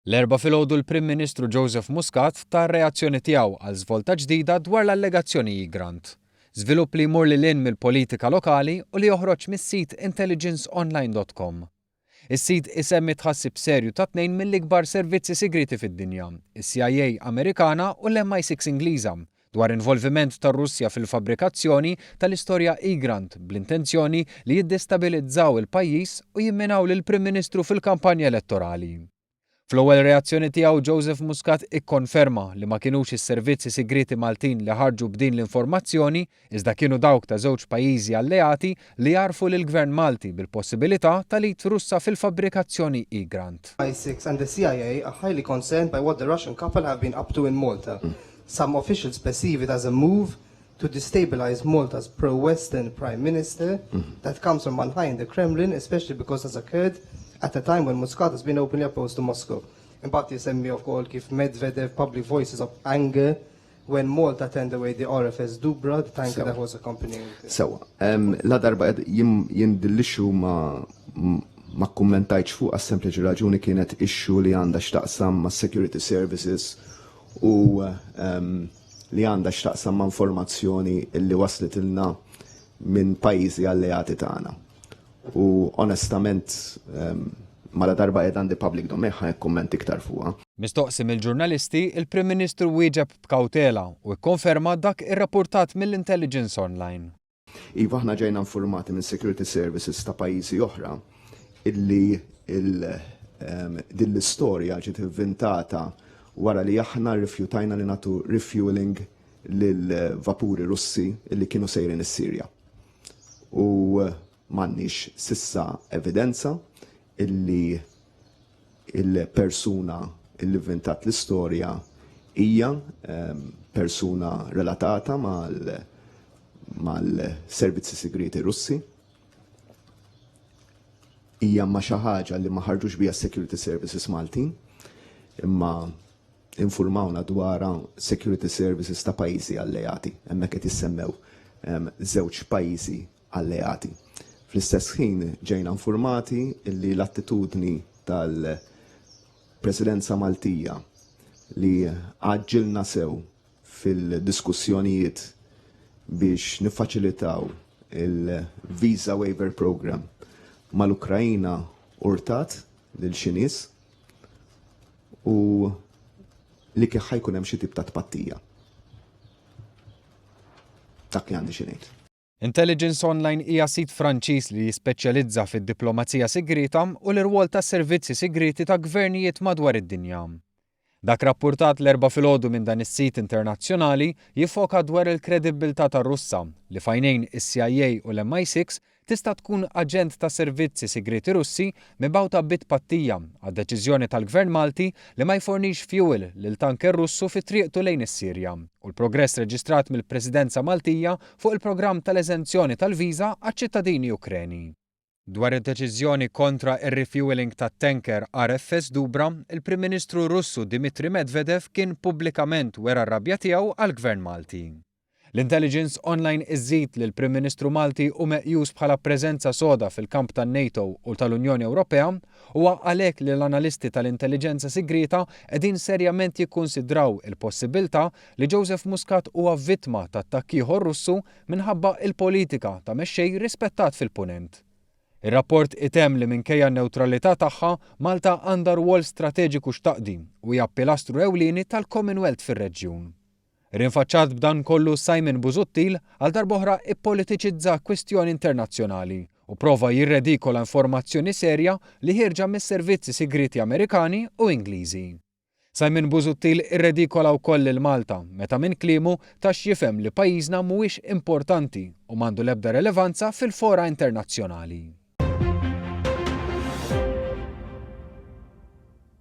L-Erbgħa filgħodu l-Prim Ministru Joseph Muscat ta r-reazzjoni tiegħu għal żvolta ġdida dwar l-allegazzjoni Egrant. Żvilupp li jmur lil hinn mill-politika lokali u li joħroġ mis-sit intelligenceonline.com. Is-sit isemmi tħassib serju ta' tnejn mill-ikbar servizzi sigrieti fid-dinja, is-CIA Amerikana u l-MI6 Ingliża, dwar involviment tar-Russja fil-fabbrikazzjoni tal-istorja Egrant bl-intenzjoni li jiddestabilizzaw il-pajjiż u jimminaw lill-Prim Ministru fil-kampanja elettorali. Fl-ewwel reazzjoni tiegħu Joseph Muscat ikkonferma li ma kinux is-servizzi sigrieti Maltin li ħarġu b'din l-informazzjoni iżda kienu dawk ta' żewġ pajjiżi alleati li għarrfu lill-Gvern Malti bil-possibilità tal-id Russa fil-fabbrikazzjoni Egrant. MI6 and the CIA are highly concerned by what the Russian couple have been up to in Malta. Some officials perceive it as a move to destabilize Malta's pro-Western Prime Minister that comes from on high in the Kremlin, especially because has occurred at a time when Muscat has been openly opposed to Moscow. Imbagħad jisemmi wkoll kif Medvedev public voices of anger when Malta turned away the RFS Dubra, the tanker that was accompanying. Sewa, la darba jien din l-issue ma ma kkummentajtx fuq għas-sempliċi raġuni kienet issue li għandha x'taqsam ma' security services u li għandha x'taqsam ma' informazzjoni li waslitilna minn pajjiżi alleati tagħna. U onestament mala darba qiegħda għandi public domain ħa nikkumment iktar fuqha. Mistoqsi mill-ġurnalisti, il-Prim Ministru wieġeb b'kawtela u kkonferma dak irrappurtat mill-Intelligence Online. Iva aħna ġejna informati minn security services ta' pajjiżi oħra illi din l-istorja ġiet inventata wara li aħna rrifjutajna li nagħtu refueling lil vapuri Russi illi kienu sejrin is-Sirja. U m'għandniex s'issa evidenza illi il-persuna illi vvintat l-istorja hija persuna relatata mal-servizzi sigrieti Russi. Hija ma xi ħaġa li ma ħarġux biha security services Maltin, imma infurmawna dwarha security services ta' pajjiżi alleati. Hemmhekk qed jissemmew żewġ pajjiżi alleati. Fl-istess ħin ġejna infurmati li l-attitudni tal-Presidenza Maltija li għaġġilna sew fil-diskussjonijiet biex niffaċilitaw il-Visa Waiver Program mal-Ukrajina urtat lil xi nies u li kif ħa jkun hemm xi tip ta' tpattija. Dak li għandi xi ngħid. Intelligence Online hija sit Franċiż li jispeċjalizza fid-diplomazija sigrieta u l-irwol tas-servizzi sigrieti ta' gvernijiet madwar id-dinja. Dak rappurtat l-Erbgħa filgħodu minn dan is-sit internazzjonali jiffoka dwar il-kredibbiltà tar-Russa li f'għajnejn is-CIA u l-MI6 tista' tkun aġent ta' servizzi sigrieti Russi mibgħuta bi tpattija għad-deċiżjoni tal-Gvern Malti li ma jfornix fjuwil lil tanker Russu fi triqtu lejn is-Sirja u l-progress reġistrat mill-Presidenza Maltija fuq il-programm tal-eżenzjoni tal-viża għaċ-ċittadini Ukreni. Dwar id-deċiżjoni kontra r-refuelling tat-tanker RFS Dubra, il-Prim Ministru Russu Dmitry Medvedev kien pubblikament wera r-rabja tiegħu għall-Gvern Malti. L-Intelligence Online iżżid li l-Prim Ministru Malti hu meqjus bħala preżenza soda fil-kamp tan-NATO u tal-Unjoni Ewropea. Huwa għalhekk li l-analisti tal-intelliġenza sigrieta qegħdin serjament jikkunsidraw il-possibbiltà li Joseph Muscat huwa vittma ta' attakk ieħor Russu minħabba il-politika ta' mexxej rispettat fil-Punent. Ir-rapport itemm li minkejja n-newtralità tagħha, Malta għandha rwol strateġiku x'taqdi u hija pilastru ewlieni tal-Commonwealth fir-reġjun. Rinfaċċat b'dan kollu Simon Busuttil għal darb'oħra ippolitiċizza kwistjoni internazzjonali u prova jirredikola informazzjoni serja li ħierġa mis-servizzi sigrieti Amerikani u Ingliżi. Simon Busuttil irredikola wkoll lil Malta meta minn kliemu ta x'jifhem li pajjiżna mhuwiex importanti u m'għandu l-ebda relevanza fil-fora internazzjonali.